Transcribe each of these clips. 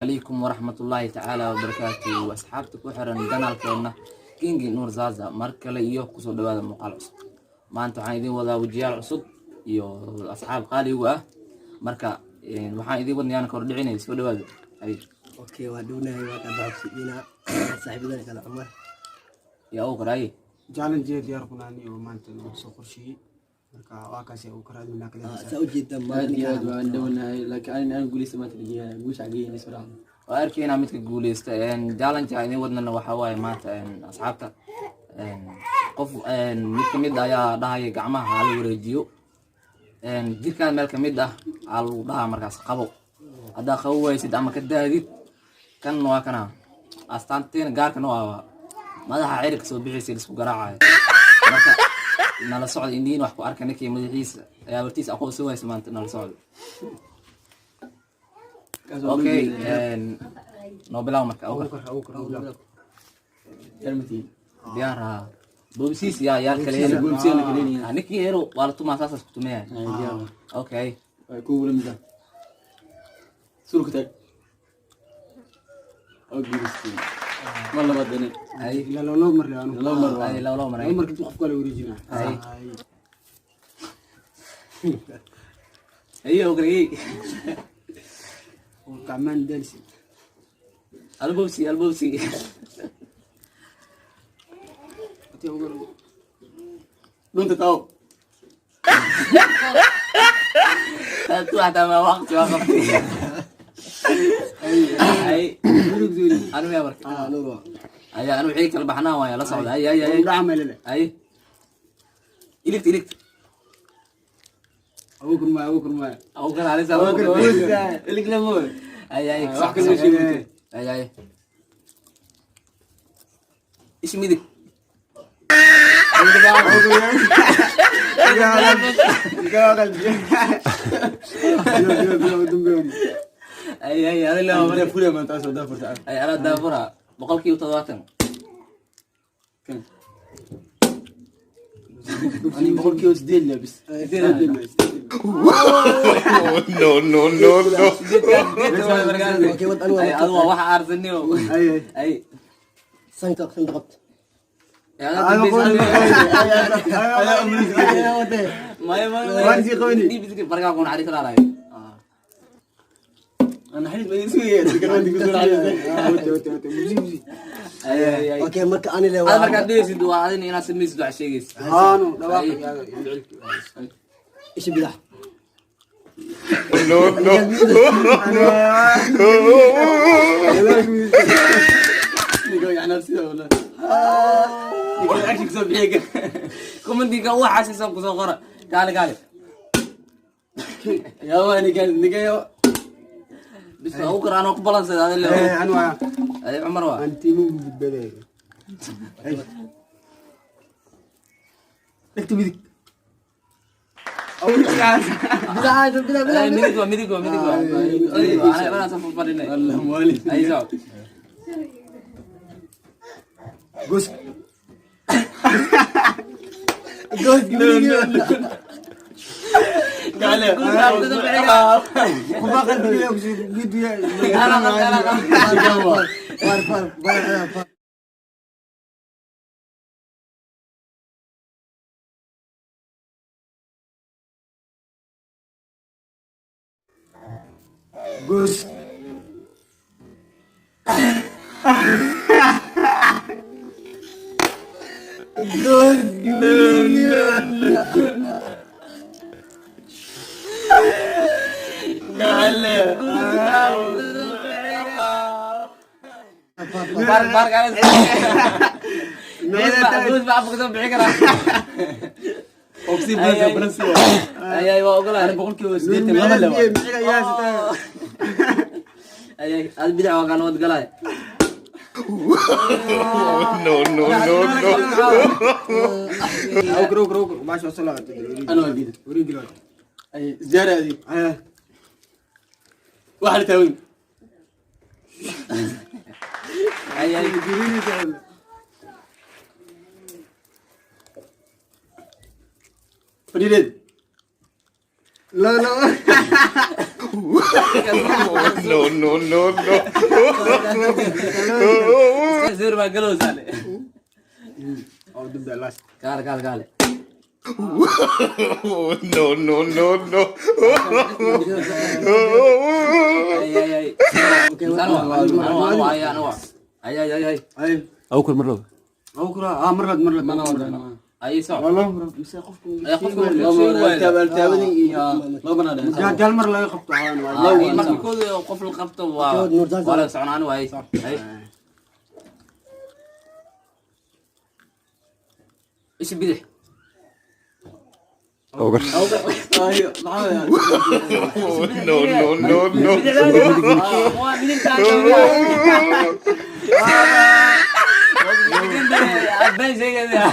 Calaykum waraxmatullaahi tacaala wabarakaatu. Asxaabta ku xiran kanaalkeena Kingi Nuur Zaza, mar kale iyo kusoo dhawaada muuqaal cusub. Maanta waxaan idiin wadaa wajiyaal cusub iyo asxaab qaaligu ah. Marka waxaan idiin wadnayaan kordhicinay. Soo dhawaada. Ay. Okay, waa dhownahay, waa dhabaabsiina saaxiibadana kale Cumar. Yaa u qoraay. Challenge diyaar kunaani oo maanta nagu soo qorsheeyey. Marka waa kaasi uu ka raadinaa kale. Saa ujeeda. Aad iyo aad waan dhownahay, laakiin anin aan guuleysta maanta rajeynaya guusha xageeyna soo. Waa arkaynaa midka guuleysta. Challenge aan idiin wadnana waxaa waaye maanta, asxaabta, qof mid kamid ah ayaa dhahaya gacmaha hala wareejiyo, jirkaan meel kamid ah aa lagu dhahaa. Markaas qabo, haddaa qabo waysid ama ka daadid, kan waa kana astaanteena gaarkana waa madaxa ciribka soo bixiysa lisku garaacayo. Marka nala socda, indiin wax ku arka ninkii madaxiisa ayaa wartiisa aqoonsan waysa. Maanta nala socda. Okay, noo bilaw marka. Diyaar ha boobsiis yaa yaal kale. Boobsiis la kaleynaya. Ninkii hero waa la tumaa, saasaas ku tumeeya. Okay. Kuwa lamid ah sulka taag oo guuleystay mar labaad dani. Ay. Ilaa laba mar le anu. Laba mar. Ay, laba laba mar. Laba mar kadib qof kale wareejinaa. Ay. Ay, okay. Oo gacmaan daalsi. Albobsi, albobsi. Ati ugu. Dhunta taawo. Tu hataa ma waqti waa qabtay. Ay. Anu yaa marka. Ah, Nuur waa. Ay, anu wixii kala baxnaa waaya la socda. Ay, ay, ay. Dhaca meelele. Ay, iligt, iligt. Abukur maaya, abukur maaya. Abu kala alisa. Ilig lamo. Ay, ay. Wax kale ma sheegin. Ay, ay, ish midig. Ay, ay, adila. Mar furiya maanta soo daafurta. Ay, ala daafura 70%. Kan ani 8% labis. No, no, no, no. Okay, wad anu. Ay, adu waa waxa aarsaniyo. Ay, ay. Ay. Sanka sanka qabta. Maya, maya. Waan sii qabani. Barkaa ku naxariis laalaay. Ana xaris ma isku yeer garoonka ku soo xariistay. Ay, ay, ay. Okay, marka ani le Ad waa markaad dhehaysid waa adina inaad samaysid wax sheegaysid. Haanu dhawaaq. Isha bidax. No, no. Nigo yani sida wala nigo action soo bixiga. Commentiga u xasiisan kusoo qora. Kaale, kaale. Yaa waa niga niga yo. Bis ugu kor anoo ku balansaday adin le. Anu waa. Ay, Cumar waa. Aan tiimu badbaadaya. Dhegta midig. Bidax, bidax, bidax. Ay, midig waa, midig waa, midig waa. Ana ana safar fadhinay. Allah mwali. Ay, soo. Gos. Goos gibiriga. Kaale. Kuma qalbiga gidiya. Ana ana ana. Far, far, far, far. Gos. Goos gibiriga. Kaale. Bar bar kaale. Goos ba afka soo bixi karaa. Oxy balance balance. Ay, ay, waa ogolahay. Ana 82% le waa. Ay, ay, ad bidac waa kaan wad galay. No, no, no, no. Abukur, abukur, abukur. Baasha soo laabtay. Ana waa diiday. Wareegi. Ay ziyaara adi waxa la taawin. Ay, ay. Fadhiideed. Laba laba. No, no, no, no. Sawir baa galowsaa le. Oo dubda last. Kaale, kaale, kaale. No, no, no, no. Ay, ay, ay. Anu, anu, anu, ay, anu. Ay, ay, ay, ay. Ay. Awkar mar laba. Aw kura ah mar labaad, mar labaad, mar labaad. Ay, soc. Wallah mar mise qofku. Ay, qofku markuu sheegi waayo. Gaal mar laga qabto aan waa. Ah, markii kooda qof la qabto waa Nuur Zaza. waa la soconaan waay. Ay. Isha bidix. Awkar. No, no, no, no. Waa midigta. Been sheegaya.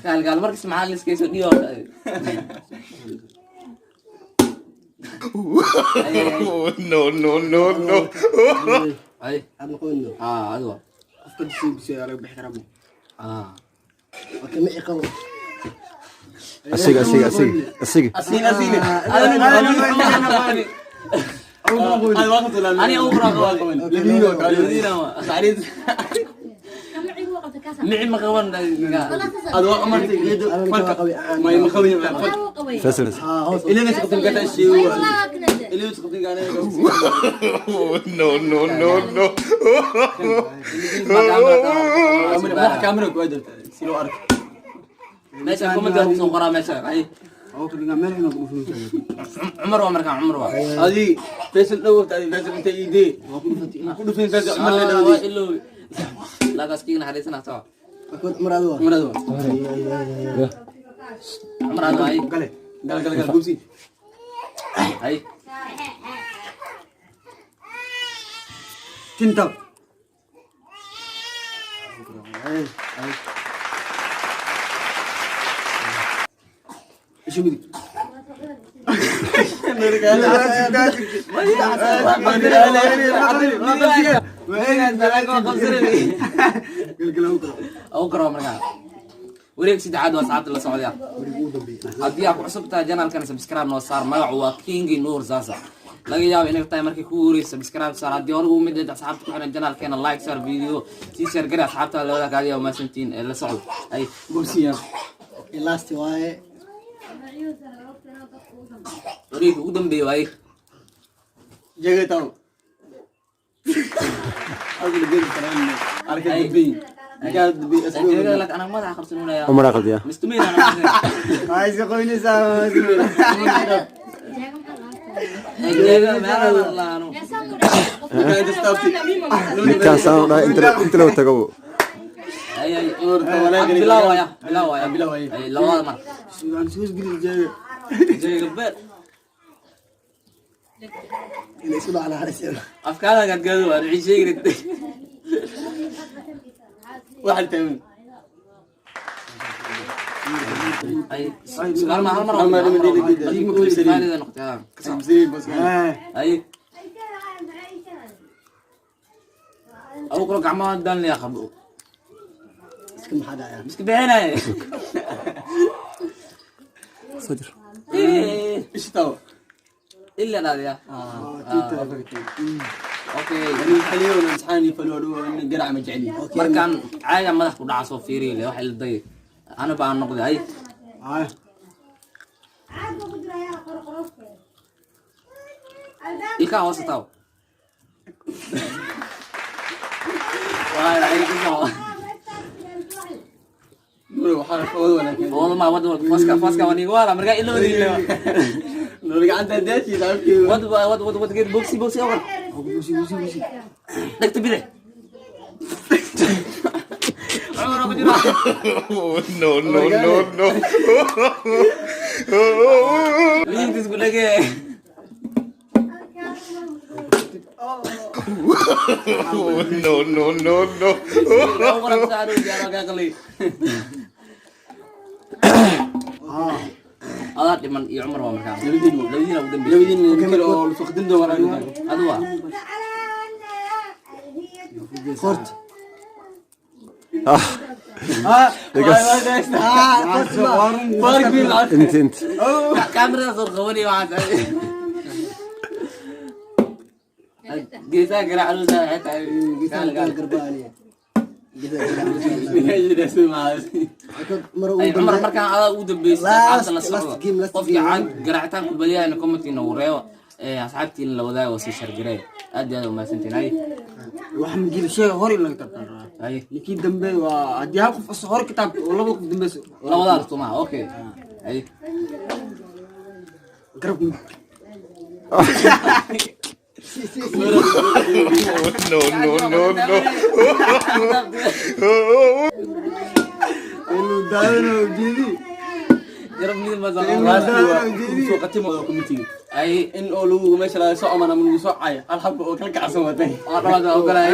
Kaal, kaal, markas maxaa la iska soo dhiibo? Ay, ay, ay. No, no, no, no. Ay. Aad noqono. Ah, adigo. Qofka disiibisa laga bixi karaa. Ah. Okay, ma iqabo. Asiga, asiga, asiga, asiga. Asiina, asiina. Ani ugu raqo. Labadiina waa. Mici ma qaban. Faisal. No, no, no, no. Meesha comment ku soo qoraa meesha. Ay. Oo kaliya meel inuu ku fuusan. Cumar waa markaan, Cumar waa. Adi Faisal dhawrta, adi Faisal inta iidee. Ku dhufin Faisal Cumar la Waa dhawdi. iloobi. Lagaas kiina xariisana soo. Akood Cumar adigo. Cumar adigo. Cumar adigo ay. Gale. Gal gal gal gubsi. Ay. Tinta. Isha midig. Ugu karo markaa. Wareeg saddexaad waa asxaabta la socdaya. Haddii aad ku cusub tahay channelkan, subscribe noo saar. Magacu waa Kingi Nuur Zaza. Laga yaabo inay tahay markii kugu horeysa, subscribe saar. Haddii hore uu mid ah asxaabta ku xiran channelkeena, like saar video, sii share gari asxaabta la wadaag. Adiga mahadsantiin ee la socdo. Ay. Gubsiya. Okay, last waaye. Wareegga ugu dambeeya waaye. Jaga taw. Adiga gel karan. Arka dubbi. Arka dubbi asgo. Jeega lak anag madaxa qabsanunaya. Cumar aqaldiya. Mistumiin anag. Ay, si qoynaysaa. Jeega meelaha la anu. Ninkaan saan dhahay inta loo tago. Ay ay. Bilaw waaya, bilaw waaya. Bilaw waaya. Ay, labada mar. Aan soo geli jeega. Jeega beer. Inay isku dhacaan halis. Afkaada gadgado waa wixii sheegi rabtay. Waxa taagan. Ay, su'aal ma hal mar. Hal mar, hal mar, Markii faalida noqotay, ah, ka soco. Gubsi bas. Ay. Abu kalo gacmaha daalnaya qabo. Iska maxaa dhacaya? Miska bixinaya. Soo jir. Eh, Isha taw. ila dhaadiya. Okay. Ani xaliyo imtixaan faloo in garac ma jecli. Markaan caaga madax ku dhaca soo fiiriyo le wax ila day. Ana baan noqday ay. Ay. Ilkaha hoose taaw. Waa ay ku soo. Nuur waxa fawd wanaagsan. Wada ma wada faska faska wani wala marka ilo wadi. Nuur gacanta daashii saaxiibkii. Wad wad wad wad geed boxi boxi awal. Busi busi busi. Dhagta bidix. Cumar ku jira. No, no, no, no. Midigta isku dhagee. No, no, no, no. Cumar saaru jaaro ka qalay. Adaa dhiman iyo Cumar waa markaa. Labadiin. Labadiina ugu dambeeyay. Labadiin kale oo la soo qadin doona. Adu waa. Koort. Inta inta. Kaamirada soo qabanay waxaas. Geesaha garaac waxay tahay. Geesaha garbaaniya. Mar Ay Cumar, markaan adaa ugu dambeysay asxaabta la Last socdo. game, last Qofkii game. caan garaacitaan ku badiyayna commentiina uu reebo, asxaabtiina la wadaaga oo sii share gareey. Aad iyo aad umahadsantiin. Hay. Waxa mujida sheega hore in laga tartan rabaa. Hay. Ninkii dambe waa haddii hal qof asoo hore kitaabka oo labada qof dambeyso. Labadaa tumaa, okay. Hay. Garab. No, no, no, no. Inuu daadana ujeedi. Garab mid ma Soo qatimo oo committee. Ay. In oo lagu meesha laga soo amana ama lagu soo caayo hal xabba oo kala kacsan watay. Waa dhawaad ogolaay.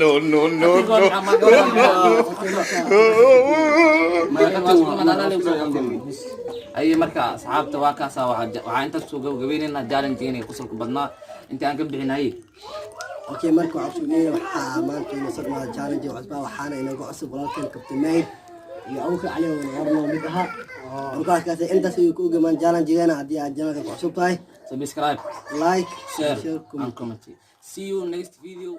No, no, no, no. Ay, marka asxaabta waa kaasa. Waxaa intaas soo gabagabeynayna challenge inay qosolka badnaa inta aan ka bixinay. Okay, marka waxaan sugnayn waxaa maanta inoo socdaa challenge cusbaa, waxaana inaga cusub walaalkeen Captain Mahir iyo Abuukar Cali oo hornoo mid ahaa. Markaas intaas ayuu ku ogamaan challenge-geena. Haddii aad channelka ku cusub tahay, subscribe, like, share share, comment. And comment. See you next video.